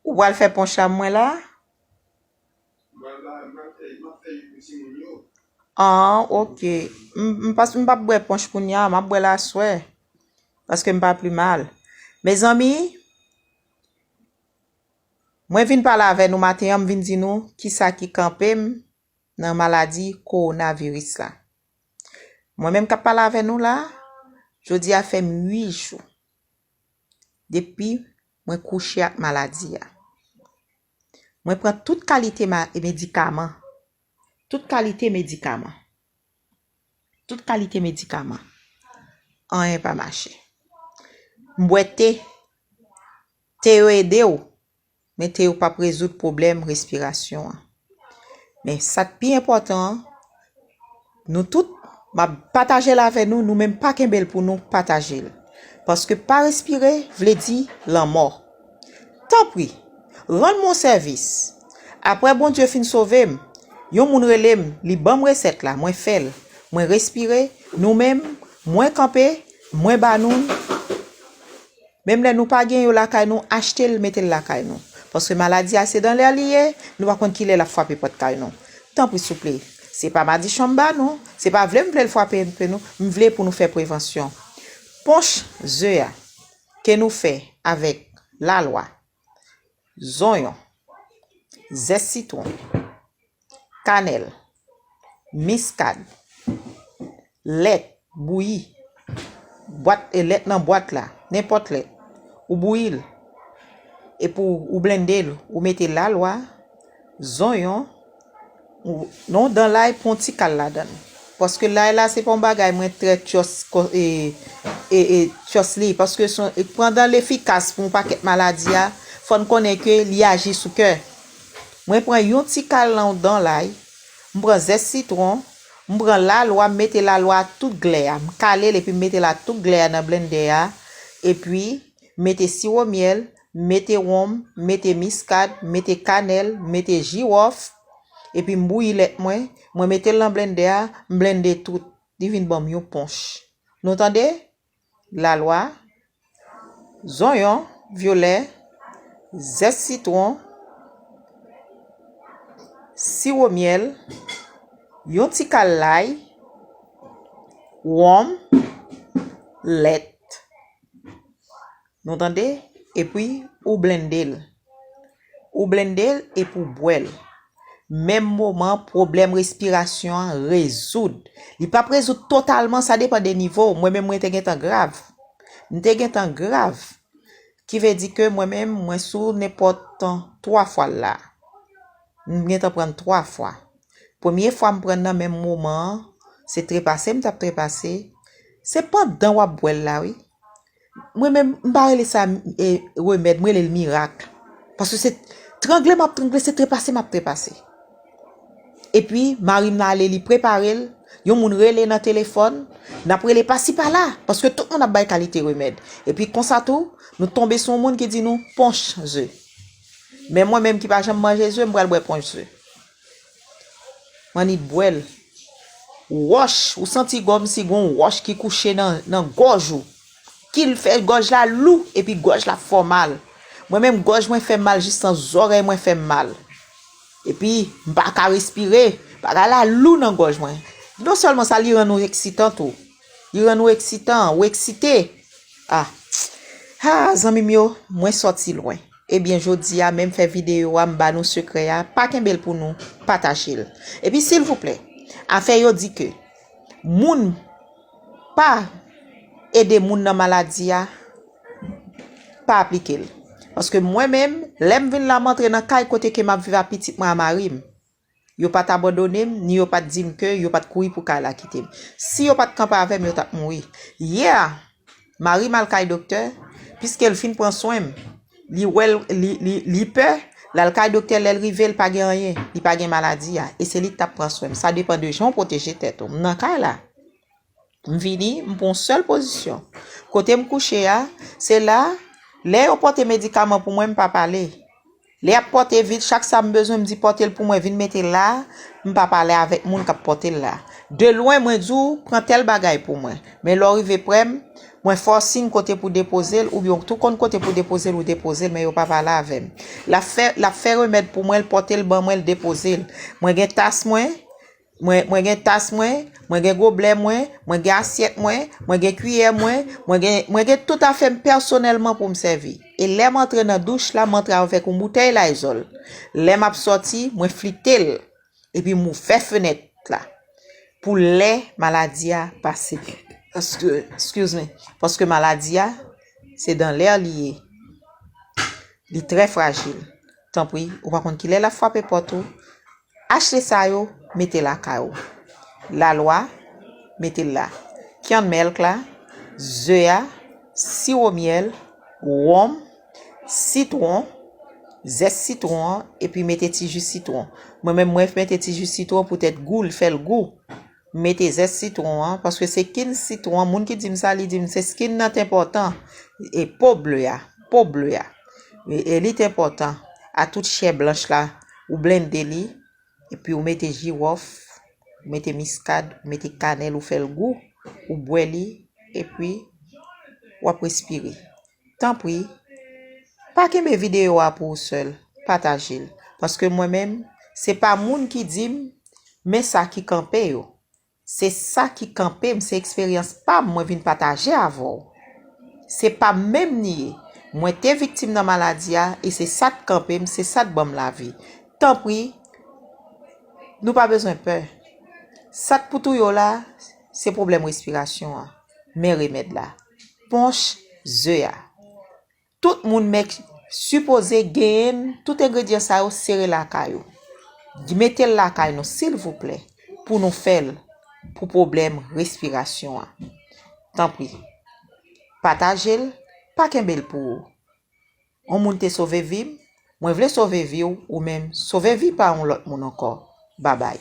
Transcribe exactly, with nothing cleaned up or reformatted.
Ou pral fè ponch la mwen la? Ah, ok. M, m pas, m p ap bwè ponch kounye a, m ap bwè l aswè. Paske m pa pi mal. Mezanmi, mwen vin pale avè nou maten an, m vin di nou kisa ki kanpe m nan maladi kowonaviris la. Mwen menm k ap pale avè nou la, jodi a fè m uit jou depi mwen kouche ak maladi a. Mwen pran tout kalite ma-, medikaman. Tout kalite medikaman. Tout kalite medikaman. Anyen pa mache. M bwè te. Te yo ede w, men te yo p ap rezoud pwoblèm respirasyon an. Men sa k pi enpòtan an, nou tout, m ap pataje l avè nou, nou menm pa kenbe l pou nou, pataje l. Paske pa respire vle di lanmò. Tanpri, rann mwen yon sèvis. Apre Bondye fin sove m, yon moun rele m, li ban m resèt la, mwen fè l. Mwen respire, nou menm, mwen kanpe, mwen ba nou l. Menm lè nou pa gen yo lakay nou, achte l, mete l lakay nou. Paske maladi a se dan lè li ye, nou pa konn ki lè l ap frape pòt kay nou. Tanpri souple, se pa madichon m ba nou, se pa vle m vle l frape nou, m vle pou nou fè prevansyon. Ponch ze a ke nou fè avèk lalwa, zonyon, zès sitwon, kanèl, miskad, lèt bouyi, bwat, e lèt nan bwat la, nenpòt lèt, ou bouyi l, epi w, ou blende l, ou mete lalwa, zonyon, ou, non, dan lay, pran yon ti kal ladan l. Paske lay la, se pa yon bagay mwen trè tchòs, ko-, e, e, e, tchòs li. Paske son, e, pandan l efikas pou yon pakèt maladi a, fò n konnen ke li aji sou kè. Mwen pran yon ti kal nan dan lay, m pran zès sitwon, m pran lalwa, m mete lalwa tout glè a. M kale l epi m mete la tout glè a nan blendè a. Epi, m mete siwo myèl, m mete wonm, m mete miskad, m mete kanèl, m mete jiwòf. Epi m bouyi lèt mwen, mwen mete l nan blendè a, m blende tout. Li vin ban m yon ponch. Nou tande? Lalwa, zonyon vyolè, zès sitwon, siwo myèl, yon ti kal lay, wonm, lèt. Nou tande? Epi ou blende l. Ou blende l epi ou bwè l. Menm moman, pwoblèm respirasyon an rezoud. Li p ap rezoud totalman, sa depann de nivo w. Mwen menm, mwen te gentan grav. M te gentan grav. Ki vle di ke mwen menm, mwen sou nenpòt twa fwa l la. M gentan pran l twa fwa. Premye fwa m pran nan menm moman an, se trepase m t ap trepase. Se pandan w ap bwè l la, wi. Mwen menm, m pa rele sa, e, remèd, m rele l mirak. Paske se trangle m ap trangle, se trepase m ap trepase. Epi, mari m nan ale, li prepare l, yon moun rele nan telefòn, n ap rele pasi pala, paske tout moun ap bay kalite remèd. Epi konsa tou, nou tonbe sou yon moun ki di nou ponch ze. Men mwen menm ki pa janm manje ze, m pral bwè ponch ze. M annik bwè l. Wòch, ou santi kòmsi gon wòch ki kouche nan, nan gòj ou. Ki l fè gòj la lou, epi gòj la fè w mal. Mwen menm, gòj mwen fè m mal jis nan zòrèy mwen fè m mal. Epi, m pa ka respire. Bagay la lou nan gòj mwen. Non sèlman sa, li rann ou eksitan tou. Li rann ou eksitan, ou eksite. Ah. Ah, zanmi m yo, mwen sòti lwen. Ebyen, jodi a, menm fè videyo a, m ba nou sekrè a, pa kenbe l pou nou, pataje l. Epi, silvouplè, afè yo di ke moun pa ede moun nan maladi a, pa aplike l. Paske mwen menm, lè m vin la, m antre nan kay kote ke m ap viv ak pitit mwen a mari m. Yo pa t abandone m, ni yo pa t di m ke yo pa t kouri pou kay la kite m. Si yo pa t kanpe avè m, yo t ap mouri. Yè a, mari m al kay doktè, piske l fin pran swen m. Li wè l, li, li, li pè, l al kay doktè, lè l rive, l pa gen anyen, li pa gen maladi a. E se li k t ap pran swen m. Sa depann de jan w pwoteje tèt ou. M nan kay la. M vini, m pran yon sèl pozisyon. Kote m kouche a, se la, lè yo pote medikaman pou mwen, m pa pale. Lè y ap pote vit, chak sa m bezwen, m di pote l pou mwen, vin mete l la, m pa pale avèk moun k ap pote l la. De lwen, mwen di w, pran tèl bagay pou mwen. Men lè w rive prè m, mwen fè w siy kote pou depoze l, oubyen w tou konn kote pou depoze l, ou depoze l, men yo pa pale avè m. L ap fè, l ap fè remèd pou mwen, l pote l ban mwen, l depoze l. Mwen gen tas mwen, mwen, mwen gen tas mwen, mwen gen goblè mwen, mwen gen asyèt mwen, mwen gen kiyè mwen, mwen gen, mwen gen tout afè m pèsonèlman pou m sèvi. E lè m antre nan douch la, m antre avèk yon boutèy Lysol. Lè m ap sòti, mwen flite l. Epi m ouvè fenèt la pou lè maladi a pase. Paske, excuse me, paske maladi a, se dans l'air li ye. Li trè frajil. Tanpri, ou pa konn kilè l ap frape pòt ou. Achte sa yo, mete lakay ou. Lalwa, mete l la. Canned milk la, ze a, siwo myèl, wonm, sitwon, zès sitwon an, epi mete ti ji sitwon. Mwen menm, mwen mete ti ji sitwon poutèt gou, l fè l gou. M mete zès sitwon an, paske se skin sitwon an, moun ki di m sa, li di m se skin nan t enpòtan. E po ble a, po ble a. E, e li t enpòtan. A tout chè blanch la, ou blende li, epi ou mete jiwòf, ou mete miskad, ou mete kanèl, ou fè l gou, ou bwè li, epi w ap respire. Tanpri, pa kenbe videyo a pou ou sèl, pataje l. Paske mwen menm, se pa moun ki di m, men sa ki kanpe yo. Se sa ki kanpe m, se eksperyans pa m mwen vin pataje avè w. Se pa m menm li ye. Mwen te viktim nan maladi a, e se sa t kanpe m, se sa t ban m lavi. Tanpri, nou pa bezwen pè. Sa k pou touye w la, se pwoblèm respirasyon an. Men remèd la. Ponch ze a. Tout moun mèk sipoze genyen tout engredyan sa yo sere lakay ou. Mete l lakay nou, silvouplè, pou nou fè l pou pwoblèm respirasyon an. Tanpri, pataje l, pa kenbe l pou ou. Yon moun te sove vi m, mwen vle sove vi w, ou menm, sove vi pa yon lòt moun ankò. Babay.